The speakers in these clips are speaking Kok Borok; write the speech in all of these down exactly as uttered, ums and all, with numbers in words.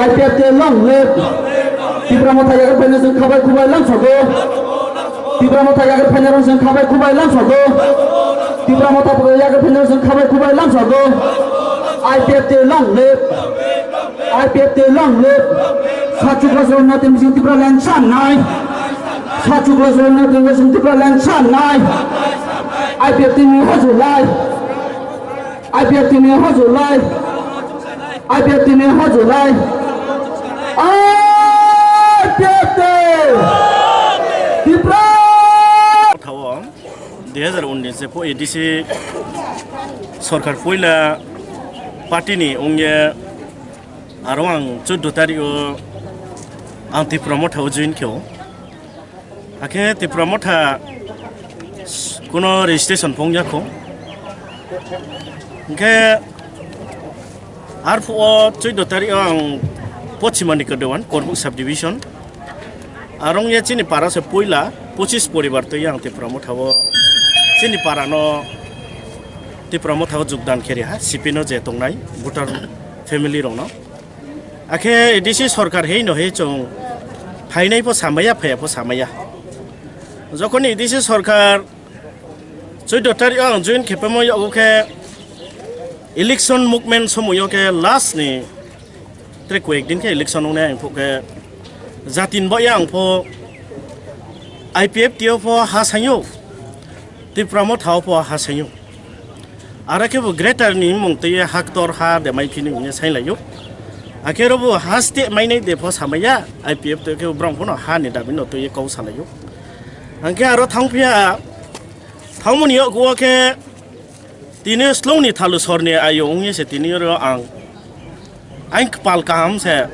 I P F T long live. Tipra Motha yagar phaina chwng khabai khubai lamsogo. Tipra Motha yagar phaina rong chwng khabai khubai lamsogo. Tipra Motha yagar phaina rong chwng khabai khubai lamsogo. I P F T long live. I P F T long live. Sachukla Sronna Timsing Tipra Land Channai. Sachukla Sronna Timsing Tipra Land Channai. I P F T ni hojulai. I P F T ni hojulai. I P F T ni hojulai. I P F T. Tipra. Thao, dui hazar unis je po A D C sorkar poila party ni ongye aro ang chuddo tarik o ang Tipra Motha o join khe o. Hakhe Tipra Motha kuno registration phung yakho. Hingkhe arphuh o chuddo tarik o ang Pochimani Kedowan, Korbuk subdivision. Arong ye chini para se puila pochis poribar twi ang Tipra Motha o chini para no Tipra Motha o jogdan khe ri ha, C P no je tongnai voter family rok no. Akhe A D C sorkar hei no hei chwng phainai pho samaya, phaiya pho samaya. Jokhon A D C sorkar chuddo tarik o ang join khe phaimo yago khe election movement somoyo khe last ni tre koyek din khe election wngnai ang pho khe jatin bo yang pho I P F T o pho ha sayo, Tipra Motha o pho ha sayo. Aro khe bo greater ni mung twi haktor ha de mai phini hwnwi sai laio. Akhe ro bo haste mainai de pho samaya, I P F T khe bo brang phono ha ni dabi no twi kau salaio. Hangkhe aro thang phiya, thangmani yok wo khe tini slong ni thalu sor ni ayo wngye se tini oro ang Aing kpal kaham se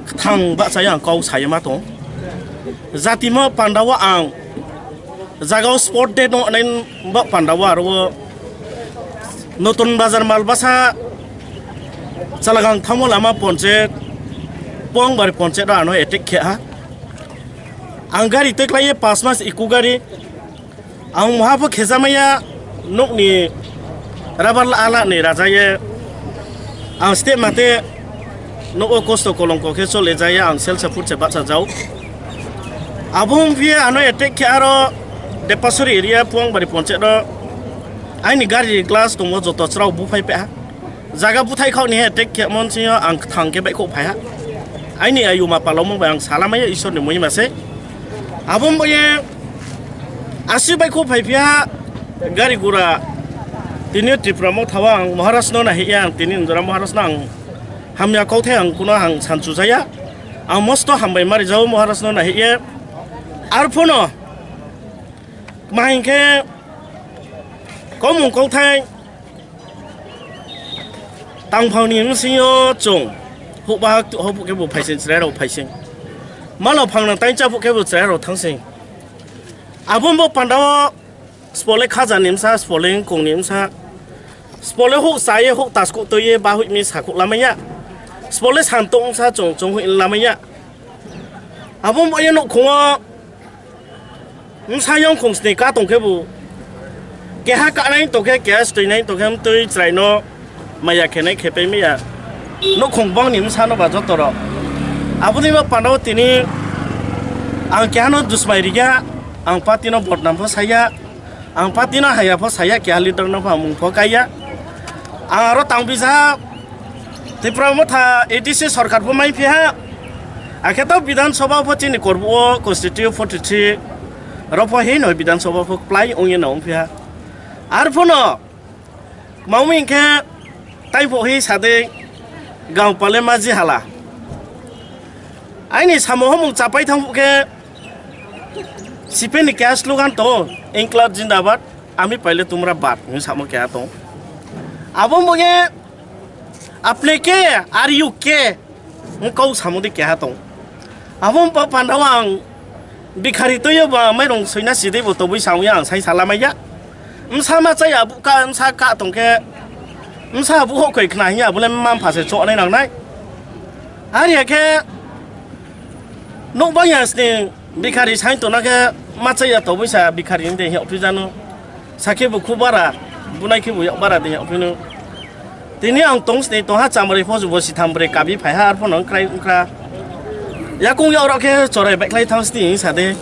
kwthang bahchai ang kok sai ma tong. Jatimo pandao ang jagao sport day no nai ba pandao aro Notun Bazar Malbasa Chalagang thangmo lama ponche Pongbari ponche ro ano attack khe ha. Ang gari twi klai pas mas iku gari. Ang moha pho khejamaya nokni rabar la ala ni rajaye. Ang step mate nogo kosto kolongko khe chole jaya ang sel saput se bacha jau. Abo wngphi ano attack khe aro Depasuri area Puangbari ponche ro aini gari glass tongmo joto chwrao buphai pha. Jaga buthai khok ni he tek khe mon sing yo ang thang khe baikho phai ha. Aini ayu ma palomung bai ang salamaya Isor ni muima se. Abong boye asi baikho phai phiya gari gura tini Tripura mo thawa ang Maharaj no nahi ya ang tini Indra Maharaj no ang hamya kok thai ang kuno ang sanchu jaya. Ang mosto hambai mari jao Maharaj no nahi ya. Arphono mahing khe komung kok thai Tangphang ni bwsing yo chwng hukbahak hopuk khe bo phaising chwrai rok phaising. Malo phang nang tai chapuk khe bo chwrai rok thangsing. Abo bo panda o spole khaja ni bwsa, spole wngkong ni bwsa, spole huk cha ye huk taskuk twi ye bahuk mi sakhuk lamaya, spole santok bwsa chwng chwng hui lamaya. Abo bo ye nukhung o Bwsa yongkhung sni ka tong khe bo keha kanai tong khe keha stwi nai tong khe twi chwrai no maya khenai khe pai maya. Nukhung bong ni bwsa no ba joto rok. Aboni bo panda o tini ang keha no dusmai ri ya, ang party no bodnam pho saya, ang party no haya pho saya, keha leader no pho ang mung pho kaiya. Ang aro tang bisa Tripura Motha A D C sorkar pho mai phiha. Akhe to Bidhan Sabha pho chini korbu o constitute forty three ro pho hino Bidhan Sabha pho plai ongye na ong phiha. Ar phono maumi khe tai pho hi sade gaon pale maji hala. Aini samo homung chapai thang khe sipeni kya slogan to Inklab Jindabad, ami paile tumra bad ni samo kya to. Abo mo ye Apne ke, are you ke? Wng kau samung di keha tong. Abo wng pa panda o ang bikhari twi o ba mairung soina si de bo tobui samung ya ang sai sala mai ya. Wng sama chai abu ka wng sa ka tong khe wng sa abu hok koi khna hiya abu le mam pha se chok nai nang nai. Are ya khe nok bang ya sning bikhari sai tong na khe ma chai ya tobui sa bikhari de hiya ophi janu. Sakhe bo khu bara, bunai khe bo yak bara de yak phinu. Tini ang tong sini tongha chamari pho jubo sitham bre kabi phaiha arpho nang krai wngkra. Yakung yak rok khe chorai baikhlai thang sini sa de.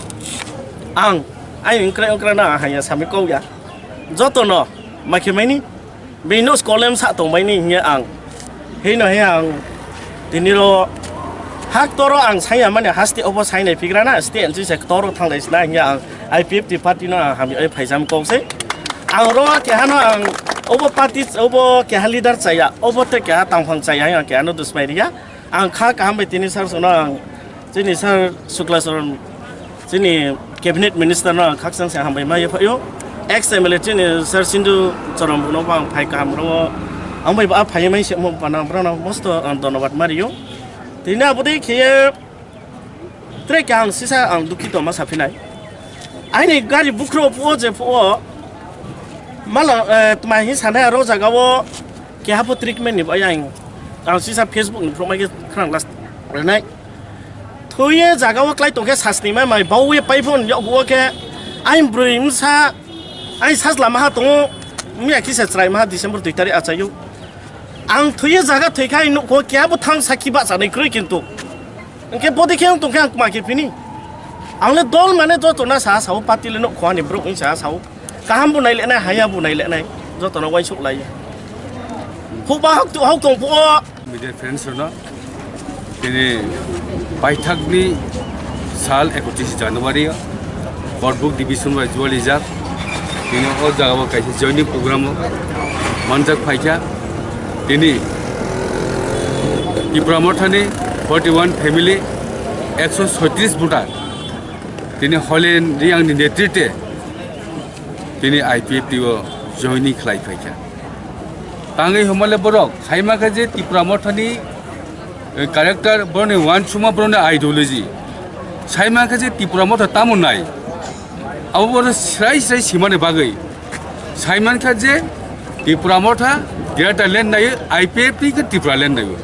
Ang ai wngkrai wngkra na hanya sami kok ya. Joto no makhe maini bino skolem sa tong maini hinya ang. Hino he ang tini ro hak toro ang saya mani haste obo sainai pigra na ste anchi se toro thanglai sina hinya ang. I P F T party no ang hami oi phaisam kok se. Ang ro kehano ang obo party obo keha leader chaya, obo te keha tangphang chaya, ang kehano dusmai riya. Ang kha kaham bai tini sir sono ang chini sir Sukla Saran chini cabinet minister no ang khakchang se hambai ma yaphaio. Ex M L A chini sir Sindu Chorom no bang phai kaham ro ang bai ba phai mai se mo bana brana mosto ang donobad mario. Tini abodi khiye Tre ke ang sisa ang dukhi tongma saphinai. Aini gari bukhro phuo je phuo. Mala, eh, tma hi sanai aro jaga o keha pho treatment ni bai ang. Ang sisa Facebook ni phrok mai khe khrang last renai. Thuye jaga o klai tongkhe sasni mai mai bau ye pai phone yok bo khe. Ain broi msa, ain sas lama ha tongo. Miya kisa chrai maha December dui tarik achaio. Ang thuye jaga thoi khai nukho keha bo thang sakhi ba chanai kroi kintu. Hingke bodi khe wng tongkhe ang kma khe phini. Ang le dol mane joto na sa sao, party le nok khwani borok wng sa sao. Kaham bo nai le nai, haya bo nai le nai. Joto no waisuk lai. Huk ba hok tu hok tong phuo. Media friends no. Tini paithak ni sal ekotris January o. Borbuk division bai jualijak. Tini o jaga o kaisa joining program o manjak phaikha. Tini Tipra Mothani forty one family, ekso soitris voter. Tini Holen Riang ni netrite tini I P F T o joining khlai phaikha. Tangwi hwnmale borok saima kha je Tipra Mothani eh, character, boroni wansukma, boroni ideology. Saima khe je Tipra Motha tamo nai. Abo bono srai srai simani bagwi. Saiman kha je Tipra Motha Greater Land naio, I P F T khe Tipra Land naio.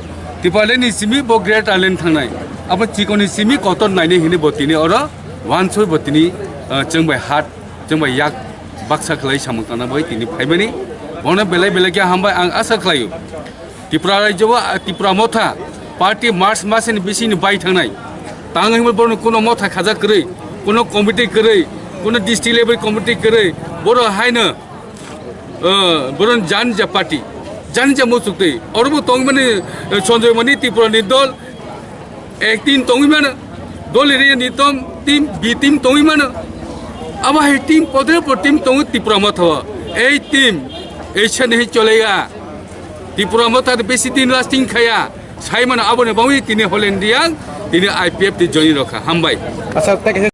Tipra Land ni simi bo Greater Land thangnai. Abo chikoni simi kotor naini hini bo tini oro wansoi bo tini, eh, chwng bai hat, chwng bai yak baksa khlai samung tangna bai tini phaimani. Bono belai belai khe hambai ang asa khlaio. Tripura rajyo o, ah, Tipra Motha party March masni bisingni bai thangnai. Tang hwnba bono kuno motha khaja kwrwi, kuno committee kwrwi, kuno district level committee kwrwi, boro haino, ah, boron janija party, janija muchuk twi. Orobo tongmani, eh, Sanjay Mani Tripura ni dol, ek team tongwi mano, dol area ni tom, team, B team tongwi mano. Abo hai team, podre pod team tongwi Tipra Motha o. Ei team, ei sani hai cholega. Tipra Motha besi din lasting khaya. Saimano aboni bagwi tini Holen Riang, tini I P F T join rokha. Hambai. Acha, thank you.